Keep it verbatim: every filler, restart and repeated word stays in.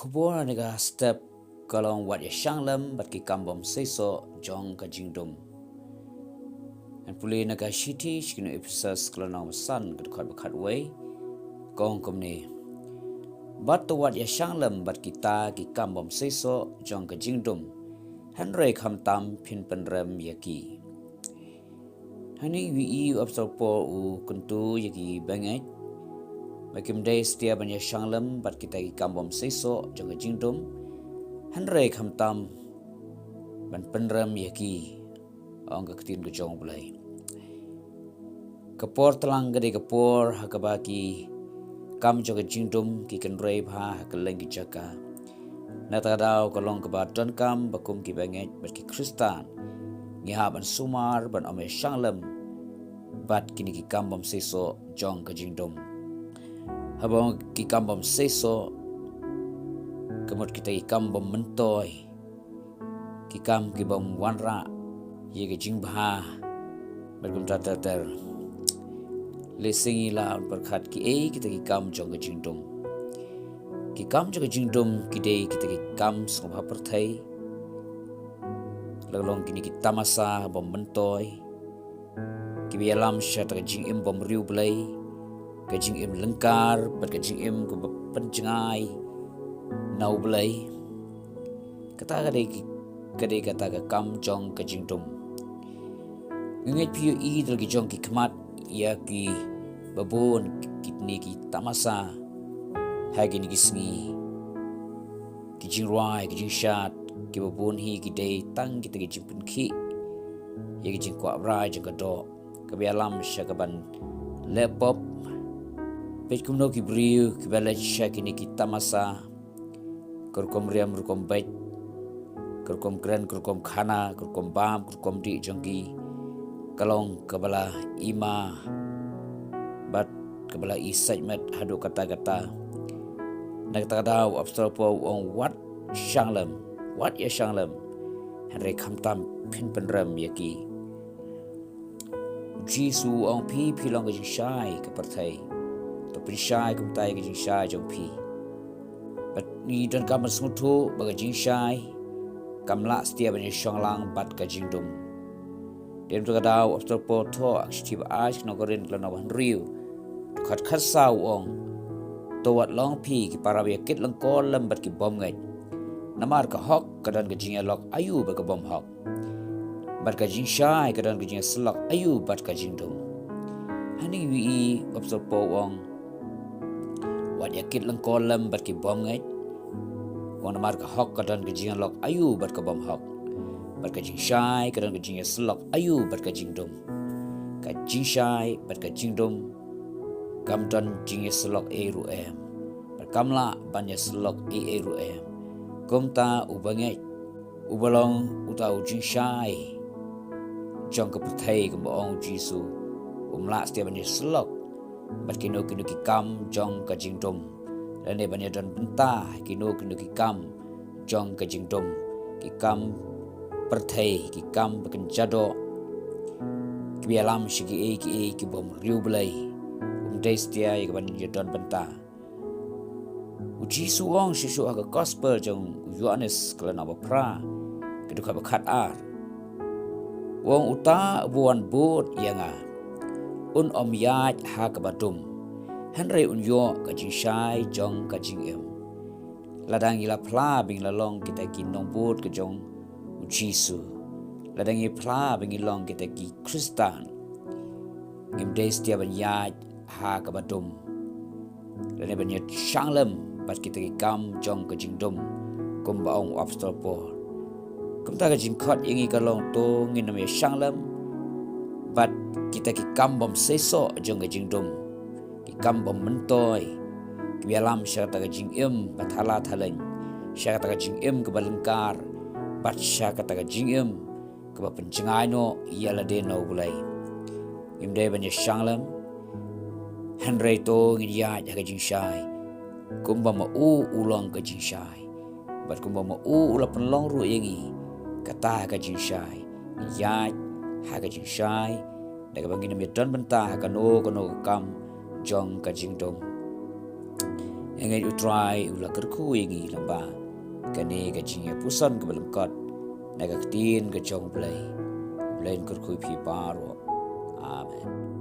Khubor na ka step ka long wat ïa shanglem bad ki kam bym seisoh jong ka jingdum. Ngan pule na ka shithi sha ki nong Ephesus ka lynnong ba san ka dkhot ba khatwei. Ka ong kumne. Bad to wat ïa shanglem bad kita ki kam bym seisoh jong ka jingdum. Hynrei khamtam phin pynrem ïa ki. Hangne wi i u apostol Paul u kyntu ïa ki bangeit ba kim dei stia ban ïa shanglem bad kita ki kam bym seisoh jong ka jingdum. Hynrei khamtam ban pynrem ïa ki, ong ka ktien ka jong U Blei. Ka por tlang ka dei ka por ha kaba ki kam jong ka jingdum ki kynrei bha ha kylleng ki jaka. Na kata ka daw ka long kaba donkam ba kum ki bangeit bad ki Khristan ngi hap ban sumar ban ym ïa shanglem bad kine ki kam bym seisoh jong ka jingdum. Haba ki kam bym seisoh ka mut kita ki kam bym myntoi, ki kam ki bym wanrah ïa ka jingbha bad kumta ter ter. Lehse ngi lah ban pyrkhat kiei kita ki kam jong ka jingdum. Ki kam jong ka jingdum ki dei kita ki kam sngewbha pyrthei. La long kine ki tamasa bym myntoi kiba ïalam sha kata ka jingim bym riewblei, ka jingim lyngkar bad ka jingim kaba pynjngai na U Blei. Kata ka dei ki, ka dei kata ka kam jong ka jingdum. Nga ngeit phi ïohi da la ki jong ki khmat ïa kiba bun kine ki tamasa ha kine ki sngi. Ki jingrwai, ki jingshad, kiba bun hi ki dei tang kita ki jingpynkhih ïa ki jingkwah brai jong ka doh kaba ïalam sha kaban leh pop. Peit kumno ki briew kiba leit sha kine ki tamasa, ka rukom riam rukom beit, ka rukom kren ka rukom khana, ka rukom bam ka rukom dih jong ki, ka long kaba la ima bad kaba la i sait met haduh katta katta. Na kata ka daw u apostol Paul u ong wat shanglem, wat ïa shanglem, hynrei khamtam phin pynrem ïa ki. U Jisu u ong phi, phi long ka jingshai ka pyrthei. To pynshai kumta ïa ka jingshai jong phi. Bad ngi donkam ban sngewthuh ba ka jingshai kam lah stia ban ïa shong lang bad ka jingdum. Dei na kata ka daw u apostol Paul u thoh ha ka shithi ba ar sha ki nong Korinth ka lynnong ba hynriew, dkhot khatsaw u ong, to wat long phi ki para ba ïa kit lyngkor lem bad ki bymngeit. Namar ka hok ka don ka jingïalok aïu bad ka bymhok, bad ka jingshai ka don ka jingïasyllok aïu bad ka jingdum. Hangne wi i u apostol Paul u ong, wat ïa kit lyngkor lem bad ki bymngeit. U ong namar ka hok ka don ka jingïalok aïu bad ka bymhok, bad ka jingshai ka don ka jingïasyllok aïu bad ka jingdum. Ka jingshai bad ka jingdum kam don jingïasyllok ei ruh em, bad kam lah ban ïasyllok ei ei ruh em. Kumta u bangeit uba long uta u jingshai jong ka pyrthei, kumba ong u Jisu, um lah stia ban ïasyllok bad kino kino ki kam jong ka jingdum, lane ban ïadon bynta ha kino kino ki kam jong ka jingdum, ki kam pyrthei, ki kam ba kynja doh, kiba ïalam sha kiei kiei ki bym riewblei. Um dei stia ïa kaban ïadon bynta. U Jisu u ong shuh shuh ha ka gospel jong u Ïoannis ka lynnong ba phra, ka dkhot ba khatar, u ong, uta uba wan bud ïa nga un ym ïaid ha kaba dum, hynrei un ïoh ka jingshai jong ka jingim. Lada ngi la phla ba ngi la long kita ki nongbud ka jong u Jisu, lada ngi phla ba ngi long kita ki Khristan, ngim dei stia ban ïaid ha kaba dum, lane ban ïa shanglem bad kita ki kam jong ka jingdum, kumba ong u apostol Paul. Kumta ka jingkhot ïa ngi ka long to ngin ym ïa shanglem bad kita ki kam bym seisoh jong ka jingdum, ki kam bym myntoi, kiba ïalam sha kata ka jingim ba thala thaleng, sha kata ka jingim kaba lyngkar, bad sha kata ka jingim kaba pynjngai noh ïa lade na U Blei. Ngim dei ban ïa shanglem, hynrei to ngin ïaid ha ka jingshai, kumba ma u u long ka jingshai, bad kumba ma u u la pynlong ruh ïa ngi kata ka jingshai. Ngin ïaid ha ka jingshai da kaba ngin ym ïadon bynta ha kano kano ka kam jong ka jingdum. Nga ngeit U Trai u la kyrkhu ïa ngi lyngba kane ka jingïapuson kaba lyngkot na ka ktien ka jong U Blei. U Blei un kyrkhu ïa phi baroh. Amen.